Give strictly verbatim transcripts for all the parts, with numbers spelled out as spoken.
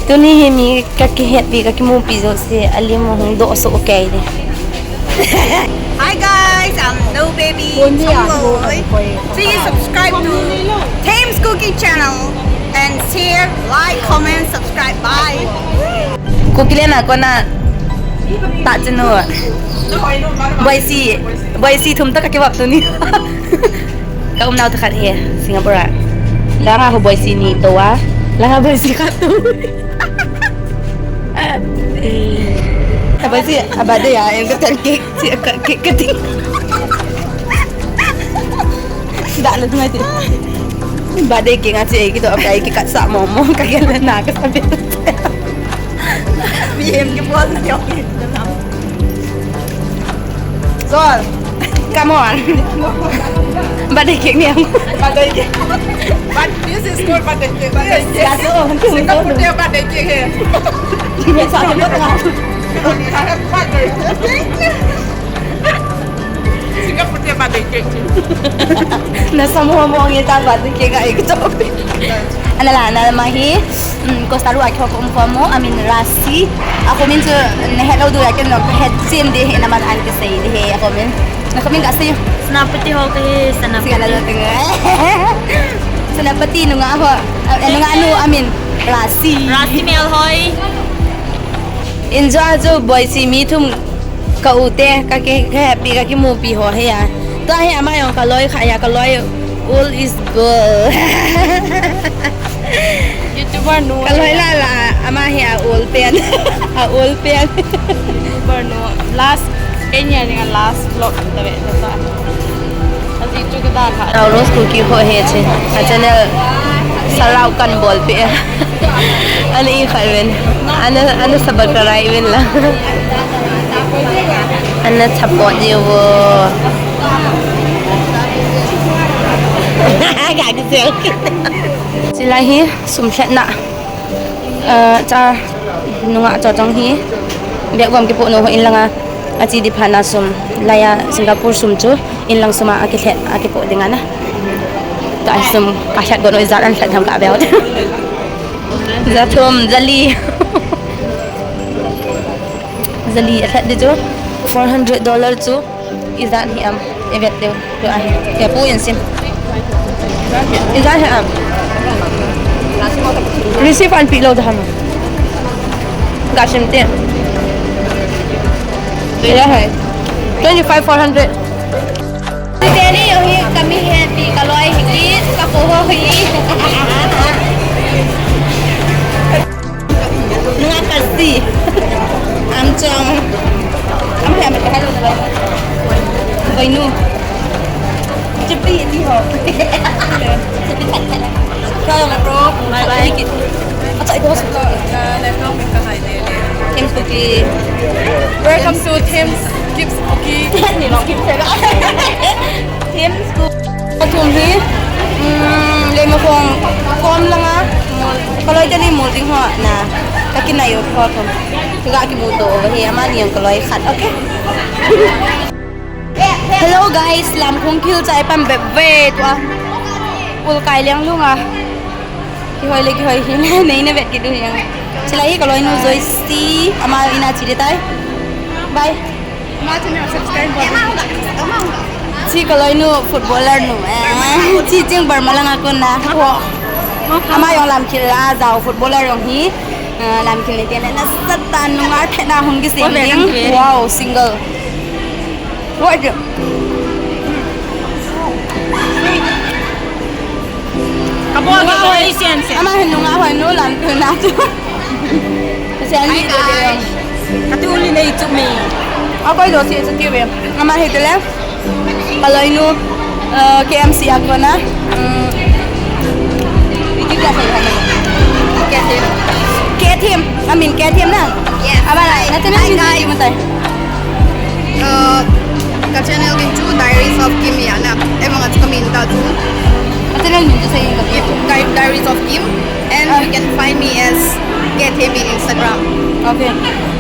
Tuni hi mi kakihetpi, kakimupi jouse, alim hung doh soh kei di. Hi guys, I'm Low Baby Chongloi. Please subscribe to Thames Cooking Channel and share, like, comment, subscribe. Bye. Kuki le na kona ta chinu. Boise, Boise thum ta kakivap tuni. Ka umnau ta khat hi Singapore a. Langa ho Boise ni to a. Langa Boise khat to. Boise, a birthday a, em ka tel cake, si ka cake ka ting. Da le tu mai ti. Birthday cake nga si ki to, a kai ki kat sa mo mo, ka gel na ka sa bi. Bi em ki bol na yo. Sol, come on. Birthday cake ni ang. Birthday cake. But this is called birthday cake. Birthday cake. Yes. Singapore birthday cake hai. Singapore birthday cake. Na samo mo nge ta birthday cake ai ko. Ana la, na ma hi. Hmm, Costa Rica kho ko um ko mo, amin Rasi. Ako min chu, na hello do ya ken no, het sim de he na man an ke sei de he, ako min. Na ko min ka sei. Senapati ho ka hi, Senapati. Siga la lo ting. Senapati nunga ho, eh, nunga nu amin Rasi. Rasi Melhoi. Enjoy jo Boise mi thum. Ka u te, ka ke, ka happy, ka kimupi ho he ya. Tua hi ama jong ka loi kha ya, ka loi old is gold. YouTuber nu. Ka loi la la, ama hi a old pen. A old pen. YouTuber nu. Last, kenya ni last vlog ta ve ta. Aji chu ka da kha. Rose Cookie ho he che. A channel salau kan bol pe. Ana i khat ven. Ana, ana subscribe ven la. Ana support ji vo. Ka kisel. Chilai hi sum lhetna. Eh, cha nunga cha chang hi. Bag bom kipo no ho in langa. Achi di phana sum. Laya Singapore sum chu. In lang suma akilhet, akipo ding ana. Ka sum, ka lhet go no jat an lhet tham ka bel. Ja thum, ja li. Ja li a lhet di chu. Four hundred dollar chu. Ijat hi am, i vet deu. Tu ai. Ke pu in sim. Ijat hi am. Receive an pi lo da ham. Ka sim te. Ijat hi. Twenty five four hundred. Teni yo hi kami happy ka loi hi ki ka po ho hi. Nga kasi. Am chong. Am ya me hello na loi. Boinu. Chipi ni ho. Hello bro. Bye bye. Acha ito. Thames Cookie. Welcome to Thames Kids Cookie. Thames Cookie. Athum hi, um, le ma khong kom langa, mol, ka loi teni mol ding ho na, ka kinai ho thum. Ka kimu to, hi amani ang ka loi khat, okay? Hello guys, lam khong kil chai pam bep ve tua. Ul kai liang lunga. Kihoi le kihoi hi nei na vet kit u hi ang. Chilai hi ka loinu Joyce, ama ina chi de tai. Bye. Ama channel subscribe bol. Chi ka loinu footballer nu. Eh, chi ching Burma langa kon na. Ho. Ama jong lam khel a jao footballer jong hi. Eh, lam khel ni te na satan nunga thena hung kisem ding. Wow, single. What? Ka bol ka bol, sian, sian. Ama hin nunga hoi nu lam tu na tu. Sian ni de de. Ka tu li nei chu me. A koi do si chu ti ve. Ama hi de le. Ka loinu, eh, K M C a kona. Mm. Iti ka sai ha. Ketim. Ketim. Amin Ketim na. Yes. Ama la, na channel hi guys. Matai. Uh, ka channel min chu Diaries of Kim ya na. Emang at kami ta chu. Ka channel min chu sai ka. Diaries of Kim, and you can find me as Ketim in Instagram. Okay.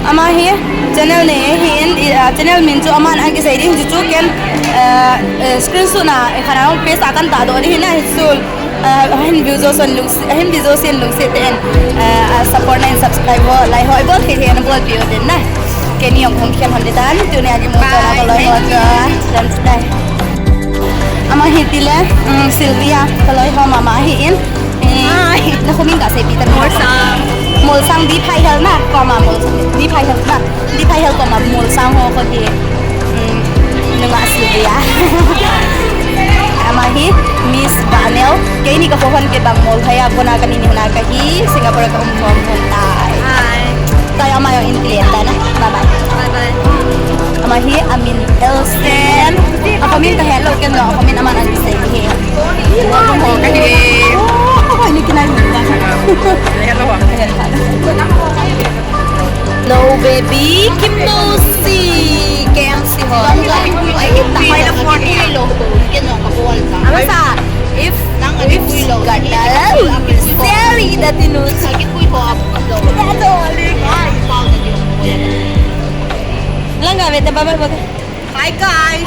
Ama hi channel nei hin, uh, channel min chu aman ang kisai ding chu chu ken, uh, uh, screenshot na, eh, khana hung paste a kan ta do ding na hi sul. Uh, hin view jo son lungsi, hin view jo sin lungsi te en, uh, uh, support na in Lai ho, lai ho, ibol thei thei na bolpiu tin na. Keini jong kahung kikhel hon ding tan, tuni a kimu kona kaloi ho chu. Jan tai. Ama hi tile, um, Sylvia, kaloi ho mama ahin. Eh, na khomin kaseipeh tan. Molsang. Molsang D. Phaihel na, koma Molsang. D. Phaihel na. D. Phaihel koma Molsang ho kahi. Um, nunga Sylvia. Ama hi Miss Vanel. Keini kakhonung kibang Molphai a, kona kani ni hona kahi, Singapore kaum khom hon tai. Hi. Tai ama jong in kile ta na. Bye bye. Bye bye. Ama hi amin Elsen. Akhomin kahet lou ken jong, akhomin aman ahin sei hi. Hello, baby. Kim Dosi. K M C ho. Amasa. If, if got the Seri the Tinus. Langga vete, bye bye, bye. Hi, guys.